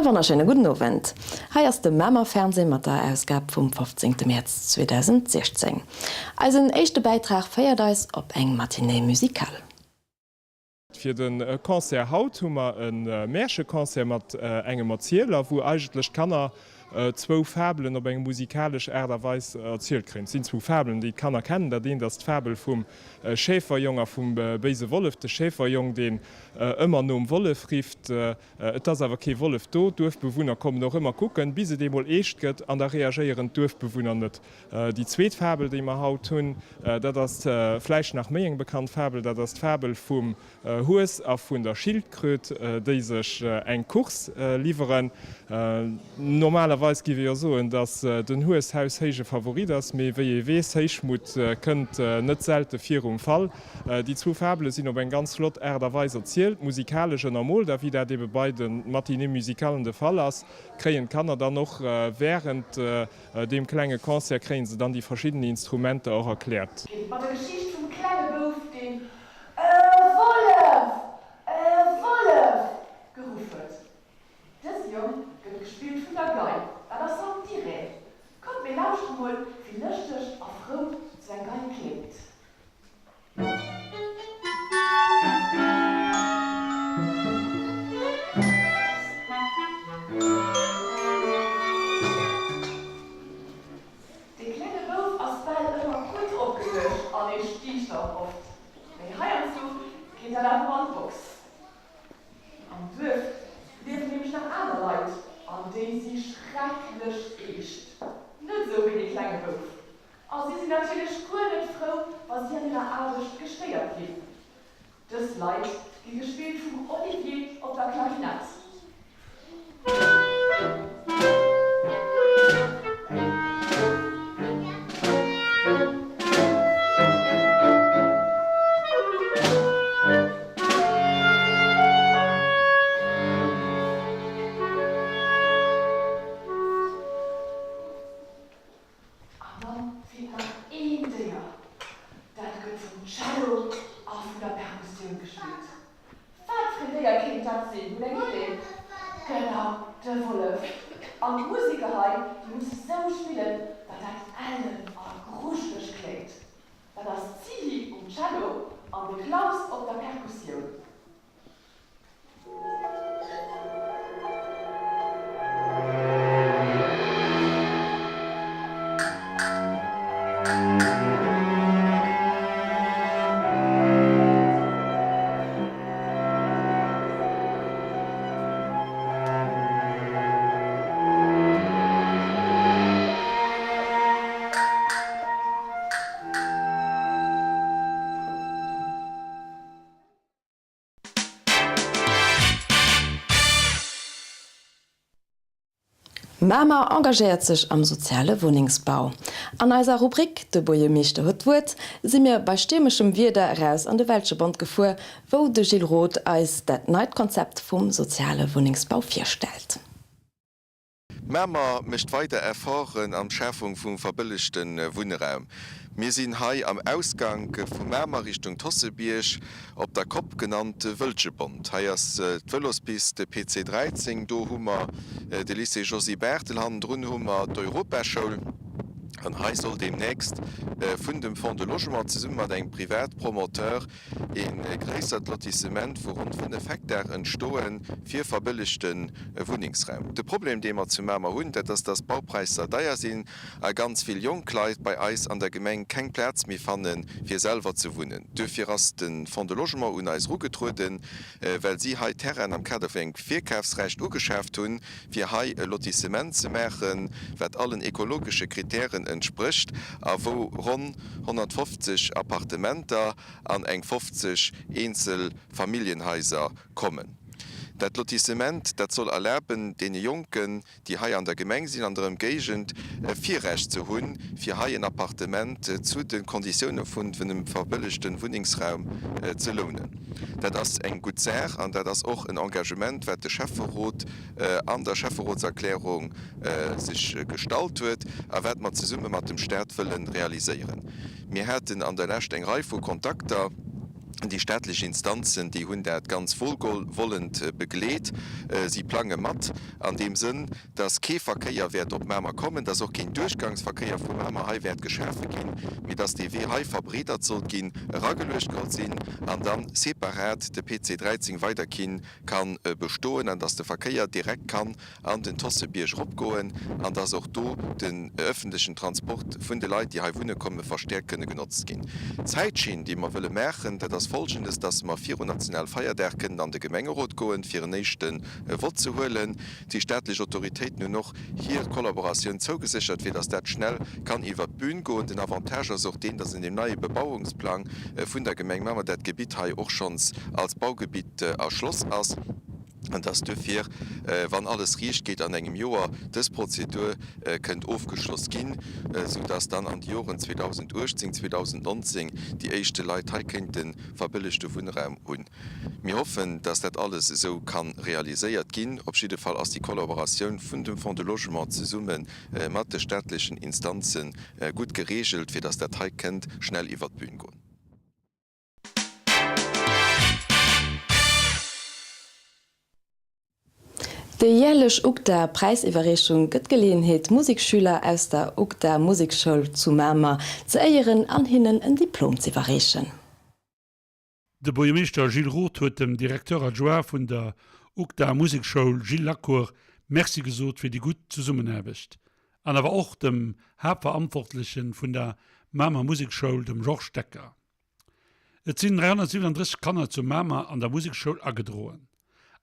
wonnerschéine gudden Owend. Hei ass de Mamer Fernseh mat der Ausgab vum 15 Mäerz 2016. Eisen éischte Bäitrag féiert eis op eng Matinée musicale. Fir de Concert haut hu mer e Märcheconcert mat engem Erzieler, wou eigentlech d'Kanner zwou Fabelen op eng musikalesch Aart a Weis erzielt kréien. Et sinn zwou Fabelen, déi d'Kanner kennen. Dat eent ass d'Fabel vum Schäferjong a vum béise Wollef. De Schäferjong, deen ëmmer nom Wollef rifft. Et ass awer kee Wollef do. D'Duerfbewunner kommen och ëmmer kucken, bis et eemol eescht gëtt, an da reagéieren d'Duerfbewunner net. Déi zweet Fabel, déi mer haut hunn, dat ass vläicht nach méi eng bekannt Fabel, dat ass d'Fabel vum Hues a vun der Schildkröt, déi sech eng Course liwweren. Normalerweis géif ee jo soen, datt den Hues haushéije Favorit ass, mee wéi ee weess, Héichmutt kënnt net selte virum Fall. Déi zwou Fabele sinn op eng ganz flott Aart a Weis erzielt, musikalesch ënnermoolt, a wéi dat ebe bei de Matinées musicalen de Fall ass, kréien d'Kanner dann och wärend deem klenge Concert kréien se dann déi verschidden Instrumenter och erkläert. Geet mat der Geschicht vum klenge Bouf, deen E Wollef! E Wollef! geruff huet. Dëse Jong gëtt gespillt vun der Gei, dat ass haut d'Irène. Kommt mir lauschtere mol, wéi lëschteg a frou sou eng Gei kléngt. Dee klenge Bouf ass bal ëmmer gutt opgeluecht an e stiicht och oft, mee heiansdo geet dat awer an d'Box. Am Duerf liewen nämlech nach aner Leit an déi si schrecklech eescht, net esou wéi dee klenge Bouf. A si sinn natierlech guer net frou, wa si an hirer Aarbecht gestéiert ginn. Dës Leit gi gespillt vum Olivier op der Klarinett. An dann feelt nach een Déier, dat gëtt vum Cello a vun der Perkussioun gespillt. Wat fir en Déier kéint dat sinn? Hutt eng Idee? Genau, de Wollef! An d'Museker hei, déi musse sou spillen, datt dat ellen a grujeleg kléngt. Dat ass d'Sili um Cello an de Klaus op der Perkussioun. Mamer engagéiert sech am soziale Wunnengsbau. An eiser Rubrik De Buergermeeschter huet d'Wuert si mir bei stiermeschem Wieder eraus an de Welschebond gefuer, wou de Gilles Roth eis dat neit Konzept vum soziale Wunnengsbau virstellt. Mamer mécht weider Efforten an d'Schafung vum verbëllegte Wunnraum. Mir sinn hei am Ausgank vu Mamer Richtung Tossebierg op der Kopp, genannt Wëltschebond. Hei ass d'Vëlospist PC 13, do hu mer de Lycée Josy Barthel, hannendrun hu mer d'Europaschoul. An hei soll deemnächst vun dem Fonds de Logement zesumme mat engem Privatpromoteur Ee gréissert Lotissement vu ronn 5 Hektar entstoe fir verbëllegte Wunnengsraum. De Problem, dee mer zu Mamer hunn, dat ass, dass d'Baupräisser deier sinn a ganz vill jonk Leit bei eis an der Gemeng keng Plaz méi fanne fir selwer ze wunnen. Duerfir ass de Fonds de Logement un eis erugetrueden, well si hei Terrainen am Kader vun engem Virkafsrecht ugeschaaft hunn, fir hei e Lotissement ze maachen, wat allen ekologesche Kritären entsprécht a wou ronn 150 Appartementer an eng 50 eenzel Familljenhaiser kommen. Dat Lotissement, dat soll erlaben, deene Jonken, déi hei an der Gemeng sinn, an der Ëmgéigend, e Virrecht ze hunn, fir hei en Appartement zu de Konditioune vun engem verbëllegte Wunnengsraum ze lounen. Dat ass eng gutt Saach an dat ass och en Engagement, wat de Schäfferot an der Schäfferotserklärung sech gestallt huet a wat mer zesumme mat dem Stat wëlle realiséieren. Mir haten an der Lescht eng Rei vu Kontakter. Déi staatlech Instanzen, déi hunn dat ganz wohlwollend begleet. Si plange mat an deem Sënn, dass kee Verkéier wäert op Mamer kommen, dass och keen Duerchgangsverkéier vu Mamer hei wäert geschafe ginn, mee dass dee Wee hei verbreedert sollt ginn, erageluecht sollt sinn an dann separat de PC 13 weiderkin ka bestoen an dass de Verkéier direkt kann an den Tossebierg eropgoen an dass och do den öffentlechen Transport vun de Leit, déi hei wunne kommen, verstäerkt kënne genotzt ginn. D'Zäitschinn, déi mer wëlle maachen, dat ass Folgendes, dass mer virun Nationalfeierdag kënnen an de Gemengerot goen, fir en éischte Vott ze huelen. Déi staatlech Autoritéiten hunn och hir Kollaboratioun zougeséchert, fir dass dat schnell kann iwwert d'Bühn goen. Den Avantage ass och deen, dass an deem neie Bebauungsplang vun der Gemeng Mamer dat Gebitt hei och schonns als Baugebitt erschloss ass. An dass duerfir, wann alles riicht geet, an engem Joer dës Prozedur kënnt ofgeschloss ginn, soudass dann an de Joren 2018, 2019 déi éischte Leit hei kéinte verbëllegte Wunnraum hunn. Mir hoffen, dass dat alles esou ka realiséiert ginn. Op jidde Fall ass déi Kollaboratioun vun dem Fonds de Logement zesumme mat de staatlechen Instanze gutt geregelt, fir dass dat hei kënnt schnell iwwert d'Bün goen. Déi järlech UGDA Präisiwwerreechung gëtt d'Geleeënheet Musikschüler aus der UGDA Musekschoul zu Mamer ze éieren an hinnen en Diplom z'iwwerreechen. De Buergermeeschter Gilles Roth huet dem Directeur adjoint vun der UGDA Musekschoul Gilles Lacour Merci gesot fir déi gutt Zesummenaarbecht an awer och dem Haaptverantwortlechen vun der Mamer Musekschoul, dem Georges Decker. Et sinn 337 Kanner zu Mamer an der Musekschoul agedroen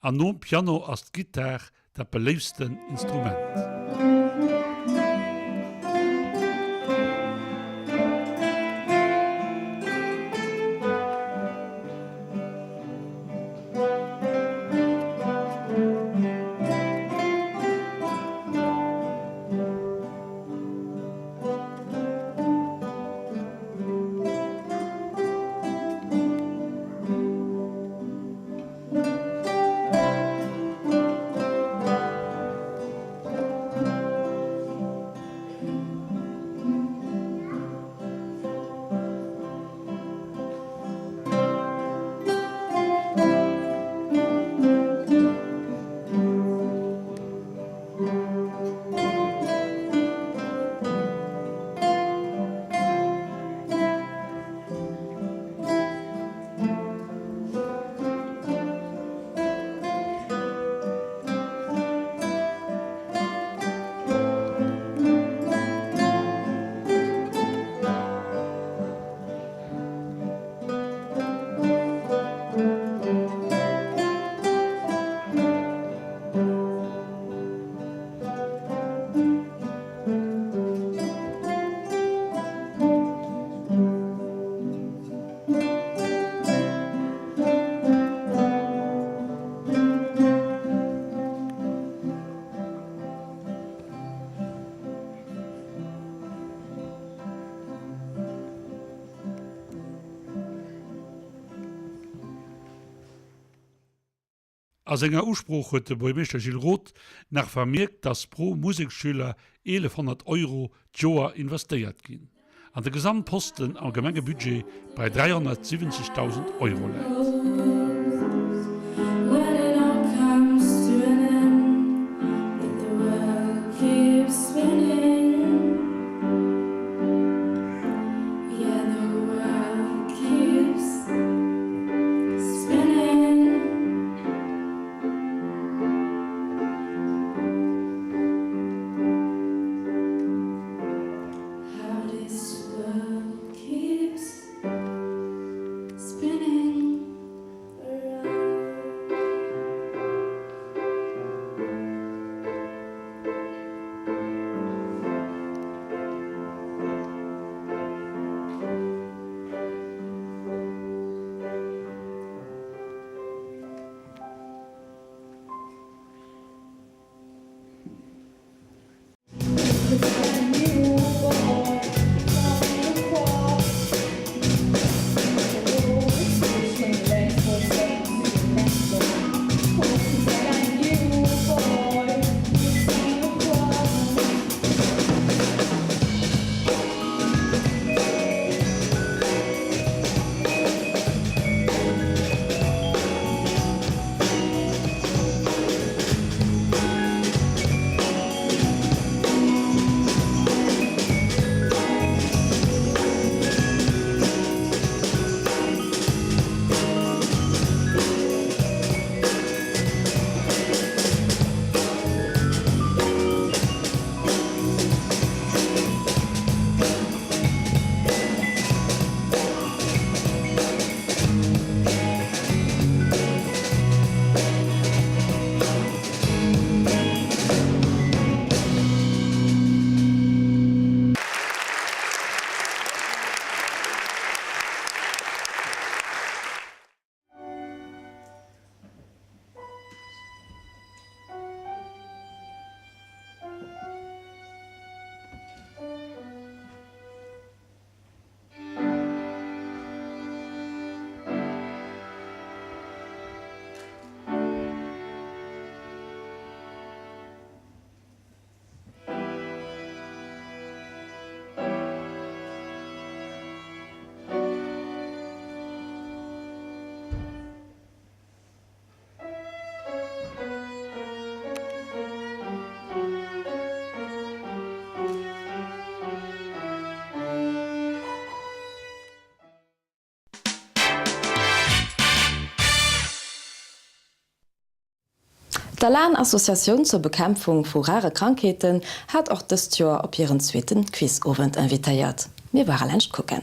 an nom Piano ass d'Gittar dat beléiftsten Instrument. A senger Usprooch huet de Buergermeeschter Gilles Roth nach vermierkt, datt pro Museksschüler 1.100 Euro d'Joer investéiert ginn an de Gesamtposten am Gemengebudget bei 370.000 Euro läit. D'ALAN, Associatioun zur Bekämpfung vu rare Krankheeten, hat och dëst Joer op hiren zweeten Quizowend invitéiert. Mir ware laanscht kucken.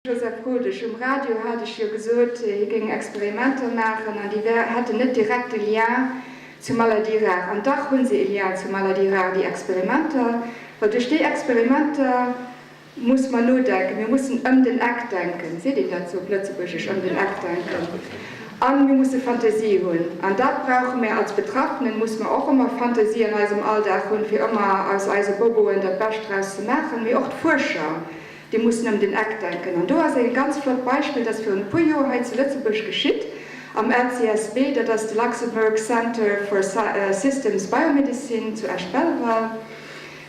Joseph Rodesch, Um Radio hat ech jo gesot, hie géing Experimenter maachen an déi hätten net direkt e Lien zu Maladie rare. An dach hu se e Lien zu Maladie rare, déi Experimenter, well duerch déi Experimenter muss mer nodenken, mir mussen ëm den Eck denken, seet een dat sou op Lëtzebuergesch, ëm den Eck denken, a mir musse Fantasie hunn. An dat brauche mir als Betraffenen, muss mer och ëmmer Fantasie an eisem Alldag hunn, fir ëmmer aus eise Boboen dat Bescht draus ze maachen, mee och d'Fuerscher, Déi mussen ëm den Eck denken. An do ass e ganz flott Beispill, dat ass virun e puer Joer hei zu Lëtzebuerg geschitt, am LCSB, dat ass de Luxembourg Center for Systems Biomedicine zu Esch-Belval.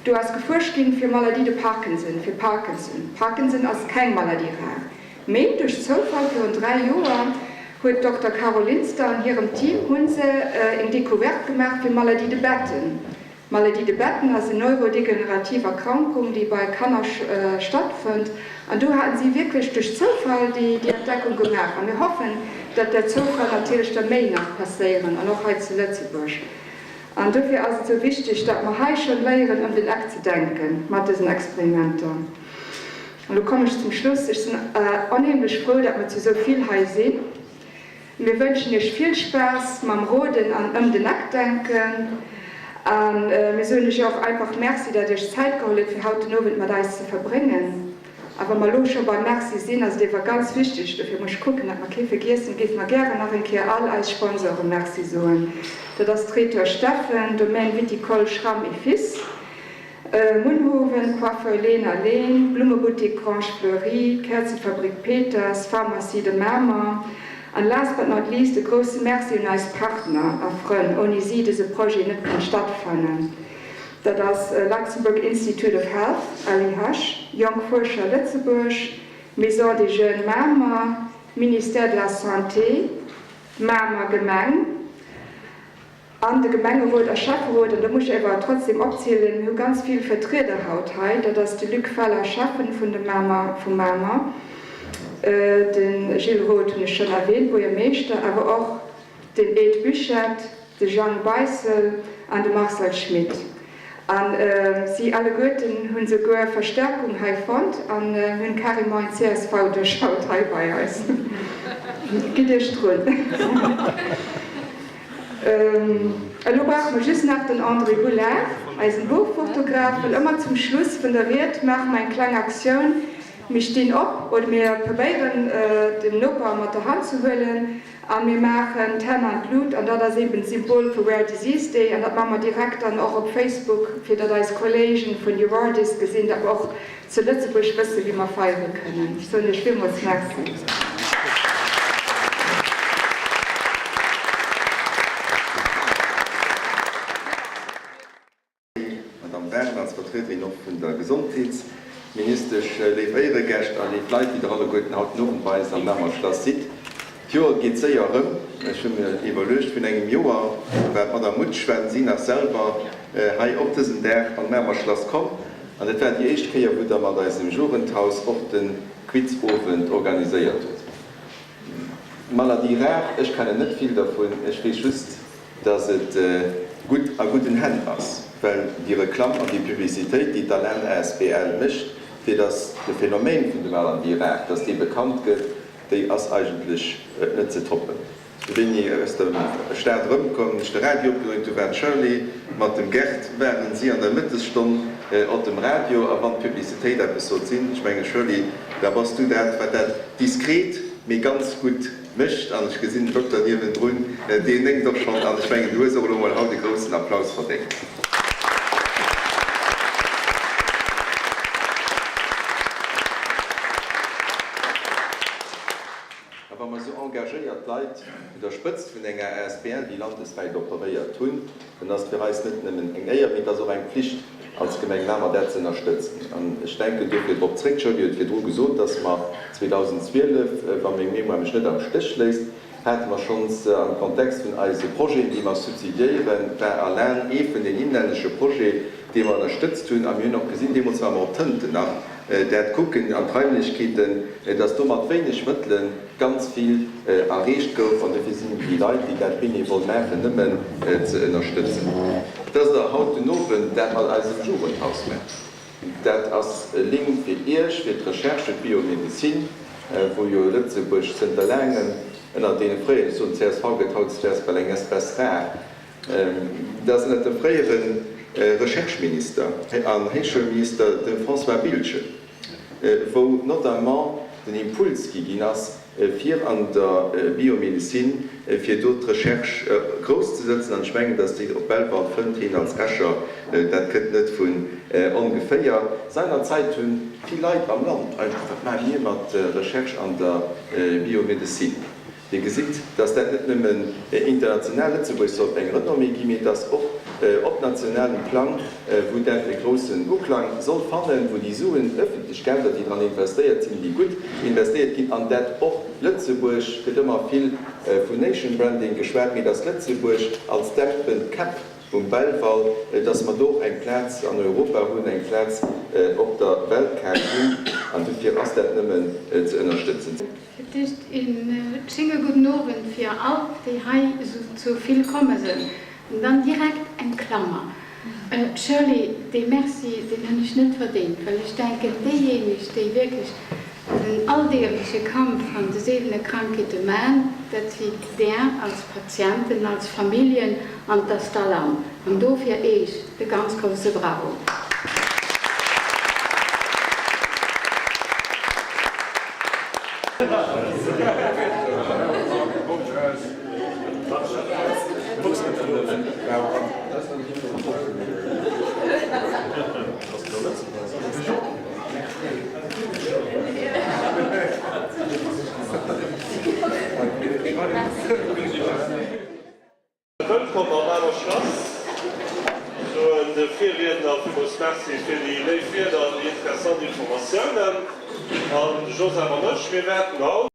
Do ass gefuerscht ginn fir Maladie de Parkinson, fir Parkinson. Parkinson ass keng Maladie rare. Mee duerch Zoufall virun 3 Joer huet d'Dokter Carole Linster an hirem Team hu se eng Decouverte gemaach fir Maladie de Batten. D'Maladie de Batten ass en neurodegenerativ Erkrankung, déi bei Kanner stattfënnt. An do haten si wierklech duerch Zoufall déi Entdeckung gemaach. A mir hoffen, datt där Zoufall natierlech der méi nach passéieren, an och hei zu Lëtzebuerg. An dofir ass et esou wichteg, datt mer hei schonn léieren, ëm den Eck ze denken mat dësen Experimenter. An elo kommen ech zum Schluss. Ech sinn onheemlech frou, datt mer zu esou vill hei sinn. Mir wënschen iech vill Spaass mam Roden an ëm den Eck denken. A mir soen iech och einfach Merci, dat iech Zäit geholl huet fir haut den Owend mat eis ze verbréngen. A wa mer elo scho beim Merci sinn, ass et ewer ganz wichteg, dofir muss ech kucken, dat mer kee vergiessen, géife mer gären nach eng Kéier all eis Sponsore Merci soen. Dat ass Traiteur Steffen, Domaine Viticole Schramm et Fils, Munhowen, Coiffeur Lehn a Lehn, Blummebuttik Grange Fleury, Käerzefabrik Peters, Pharmacie de Mamer an last but not least e grousse Merci un eis Partner a Frënn, ouni si dëse Projet net kéint stattfannen. Dat ass Luxembourg Institute of Health, LIH, Jonk Fuerscher Lëtzebuerg, Maison des Jeunes Mamer, Ministère de la Santé, Mamer Gemeng, An de Gemengerot a Schäfferot, an do muss ech ewer trotzdem opzielen, mir hu ganz vill Vertrieder haut hei, dat ass de Luc Feller, Schäffen vun de Mamer, vu Mamer, de Gilles Roth hunn ech schonn erwähnt, Buergermeeschter, awer och den Ed Buchette, de Jang Beissel an de Marcel Schmit. A si alleguerten hunn souguer Verstärkung hei fonnt an hunn carrément en CSV-Dësch haut hei bei eis. Gitt Iech drun. Elo brauche mer just nach den André Goulart, eisen Hochfotograf, well ëmmer zum Schluss vun der Ried maache mer eng kleng Aktioun, Mir stinn op oder mir probéieren den Noper mat der Hand ze huelen a mir maachen d'Hänn an d'Lut an dat ass eben d'Symbol vu Rare Disease Day an dat maache mer direkt dann och op Facebook, fir datt eis Kolléegen vun Eurordis gesinn, datt mer och zu Lëtzebuerg wëssen, wéi mer feiere kënnen. Ech soen Iech villmools Merci. Madamm Bern, als Vertriederin och vun der Gesondheetsministesch, léif Éieregäscht a léif Leit, déi Der alleguerten haut den Owend bei eis am Mamer Schlass sidd. D'Joer geet séier erëm. Ech hu mir iwwerluecht, Virun engem Joer war d'Madame Mutsch, waren si nach selwer hei op dësem Dag an d'Mamer Schlass komm. An et war déi éischt Kéier, wou Der mat eisem Jugendhaus och de Quizowend organiséiert hutt. Maladie rare, ech kennen net vill dervun, ech weess just, dass et gutt a gudden Hänn ass, well déi Reklamm an déi Publicitéit, déi d'ALEN asbl mécht, fir dass de Phänomen vun de Maladies rares, dass dee bekannt gëtt, déi ass eigentlech net ze toppen. Wéini aus der Stad erëmkomm, hunn ech de Radio opgedréint, do war d'Shirley mat dem Gert, waren si an der Mëttesstonn op dem Radio. A wann d'Publicitéit eppes sollt sinn, ech mengen, Shirley, da bass du dat, wat dat diskret, mee ganz gutt mécht. An ech gesinn den Dokter niewendrun, deen néngt och schonn. An ech mengen, du hues och elo emol haut e groussen Applaus verdéngt. A wa mer esou engagéiert Leit un der Spëtzt vun enger asbl, déi landeswäit operéiert, hunn, dann ass et fir eis net nëmmen eng Éier, mee et ass och eng Pflicht als Gemeng Mamer, dat ze ënnerstëtzen. An ech denken dofir drop zréck, d'Jody huet virdru gesot, dass mer 2012, wa meng Mémoire mech net am Stéch léisst, hate mer schonns am Kontext vun eise Projeten, déi mer subsidiéieren, war Alain ee vun den inlännesche Projeten, dee mer ënnerstëtzt hunn. A mir hunn och gesinn, deemools ware mer op Tënten nach dat kucken an d'Raimlechkeeten, dass do mat wéineg Mëttele. ganz vill erreecht gouf. An dofir sinn déi Leit, déi dat bénévol maachen, nëmmen ze ënnerstëtzen. Dass Der haut den Owend dat mat eis am Jugendhaus maacht, dat ass e Link fir Iech, fir d'Recherche, fir d'Biomedezin, wou jo Lëtzebuerg zënter laangem ënner deene fréieren, ech soen csv gëtt hautdesdaags bal eng Espèce rare, Dat ass ënnert dem fréiere Rechercheminister an Héichschoulminister, dem François Biltgen, wou notamment den Impuls gi ginn ass, fir an der Biomedezin, fir do d'Recherche grouss ze sëtzen. An ech mengen, datt déi op Belval fënnt heen als Escher, dat kënnt net vun ongeféier. Seinerzeit hu vill Leit am Land eigentlech gefrot, Wat maache mir mat Recherche an der Biomedezin? Dir gesitt, dass dat net nëmmen international Lëtzebuerg sollt eng Renommée ginn, mee dass och op nationalem Plang, wou dat e groussen Uklang soll fannen, wou déi Suen, öffentlech Gelder, déi dran investéiert sinn, déi gutt investéiert ginn, an dat och Lëtzebuerg, gëtt ëmmer vill vun Nation Branding geschwat, mee dass Lëtzebuerg als derben Käpp um Belval, dass mer do och eng Plaz an Europa hunn, eng Plaz op der Weltkaart hunn, an dofir ass dat nëmmen ze ënnerstëtzen. Fir d'éischt een schénge gudden Owend fir all déi hei esou zu vill komme sënn. An dann direkt eng Klammer, Shirley, dee Merci, deen hunn ech net verdéngt, well ech denken, déijéineg, déi wierklech den alldeegleche Kampf an de seelene Krankheete man, dat si där als Patienten, als Familljen an d'Astalan. An dofir Eech de ganz grousse Bravo. Wëllkomm am Mamer Schlass. Soen de Virriedner villmools Merci fir déi léif Wierder an déi interessant Informatiounen. An de Joseph an ech, mir wäerten haut.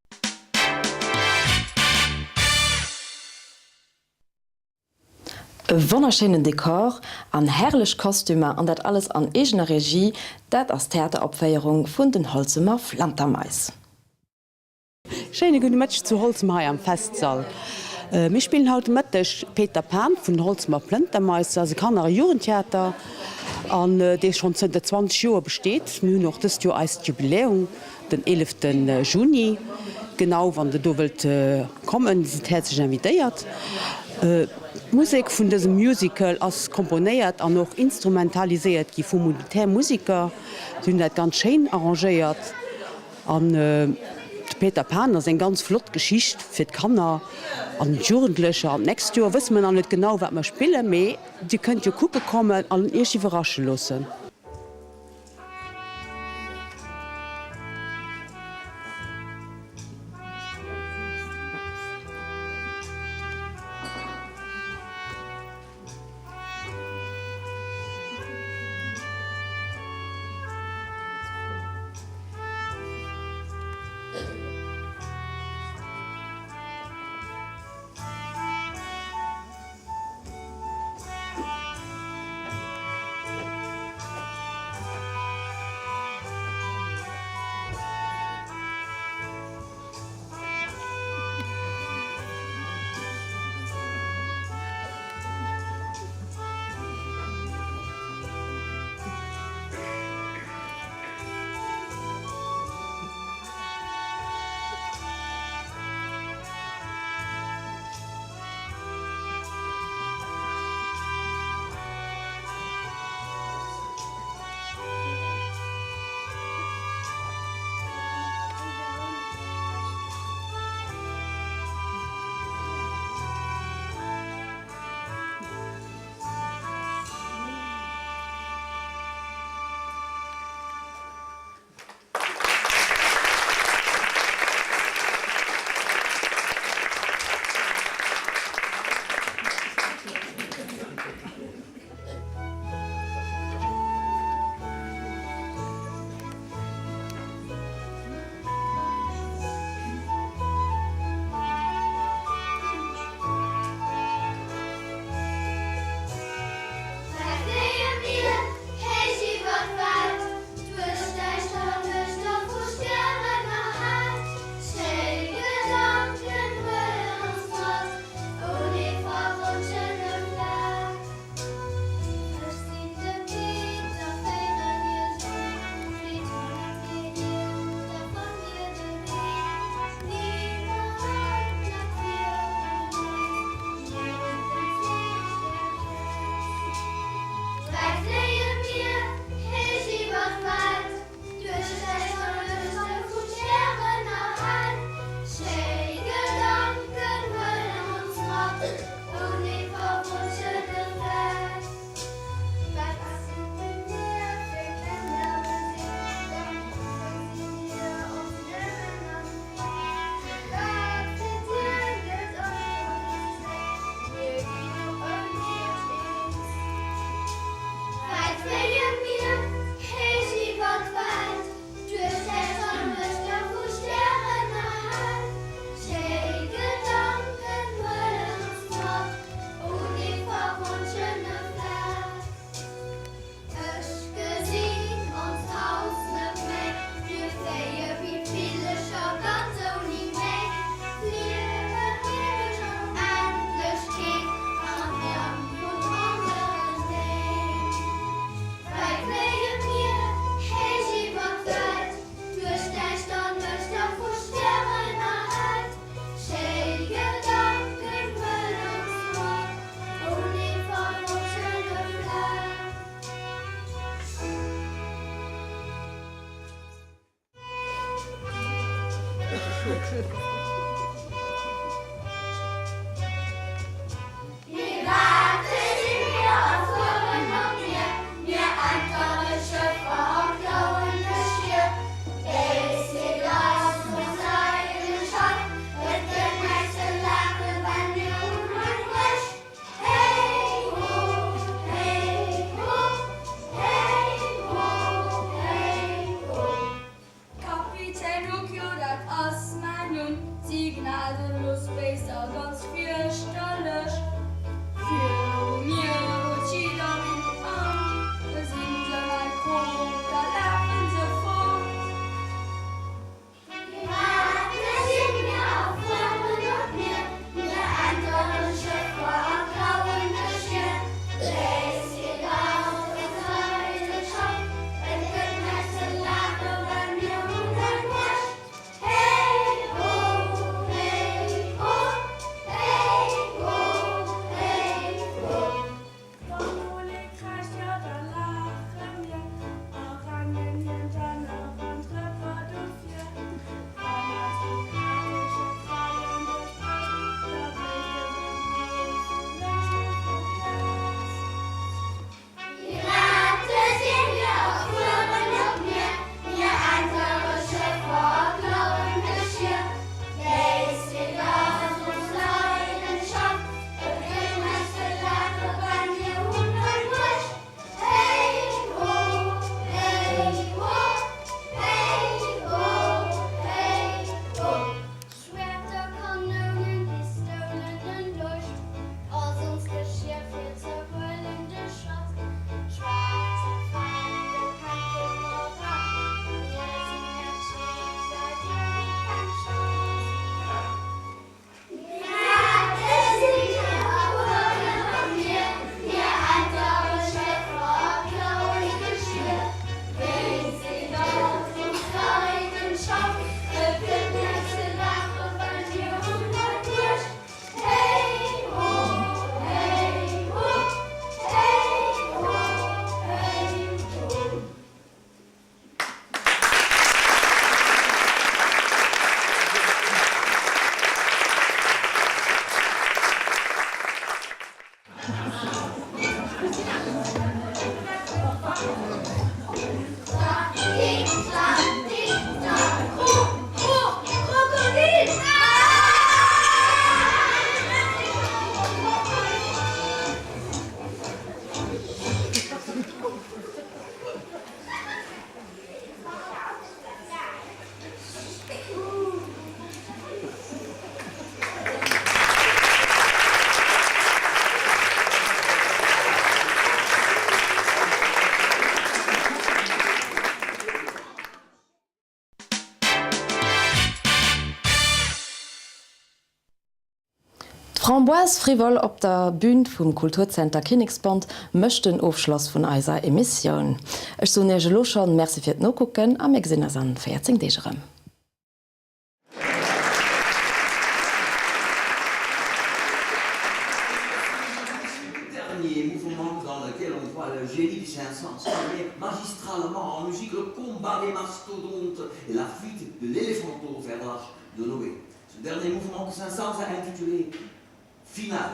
E wonnerschéinen Dekor an herrlech Kostümer an dat alles an eegener Regie, dat ass d'Theateropféierung vun den Holzemer Flantermais. Schéine gudde Mëtteg zu Holzem hei am Festsall. Mir spillen haut de Mëtteg Peter Pan vun den Holzemer Plëntermais. Dat ass e Kanner a Jugendtheater an dee schonn zënter 20 Joer besteet. Mir hunn och dëst Joer eist Jubiläum, den 11 Juni. Genau, wann der do wëllt kommen, sidd häerzlech invitéiert. D'Musek vun dësem Musical ass komponéiert an och instrumentaliséiert gi vu Militär Musiker. Si hunn dat ganz schéin arrangéiert. An de Peter Pan ass eng ganz flott Geschicht fir d'Kanner an d'Jugendlecher. An d'nächst Joer wësse mer nach net genau, wat mer spillen, mee Dir kënnt jo kucke kommen an Iech iwwerrasche loossen. Si gnadenlos, béis a ganz fierchterlech. Viru mir huet jiddereen Angscht, gesinn se mei Krop, da lafen se fort. Pirate si mir a fueren op d'Mier, mir enteren Schëffer a klauen Geschier. Léiss fir ass ons Leidenschaft, et gëtt näischt ze laachen, well mir hunn keng Muecht. Hey ho, hey ho, hey ho, hey ho. Wann mol ee kräischt, jo da laache mir a rennen him dann nach an d'Rëpper dofir. Wann eis Pirateschëff d'Wellen duerchbrécht, da bléist e rëm ee Vullestuerm vum Blëtz. Pirate si mir a fueren op d'Mier, mir entere Schëffer a klauen Geschier. Léist fir ass ons Leidenschaft, et gëtt näischt ze laache well mir hunn keng Muecht. Hey ho, hey ho, hey ho, hey ho. Schwerter, Kanounen, Pistoulen, en Dolch a soss Geschier fir ze huelen de Schatz. Schwaarze Feinde kennt de Moral, mir sinn äert Schicksal, dir hutt keng Chance. Pirate si mir a fueren op d'Mier, mir enteren Schëffer a klauen Geschier. Wéi seet alt ons Leidenschaft, et gëtt näischt ze laachen, well mir hunn hei d'Muecht. Hey ho, hey ho, hey ho, hey ho. D'Framboise Frivole op der Bühn vum Kulturzenter Kinneksbond mécht den Ofschloss vun eiser Emissioun. Ech soen Iech elo schonn Merci fir d'Nokucken a mir gesinn eis an 14 Deeg erëm. Dernier mouvement dans lequel on voit le génie du Saint-Saëns magistralement en musique le combat des mastodontes et la fuite de l'éléphanto vers l'arche de Noé. Ce dernier mouvement de Saint-Saëns a intitulé Final.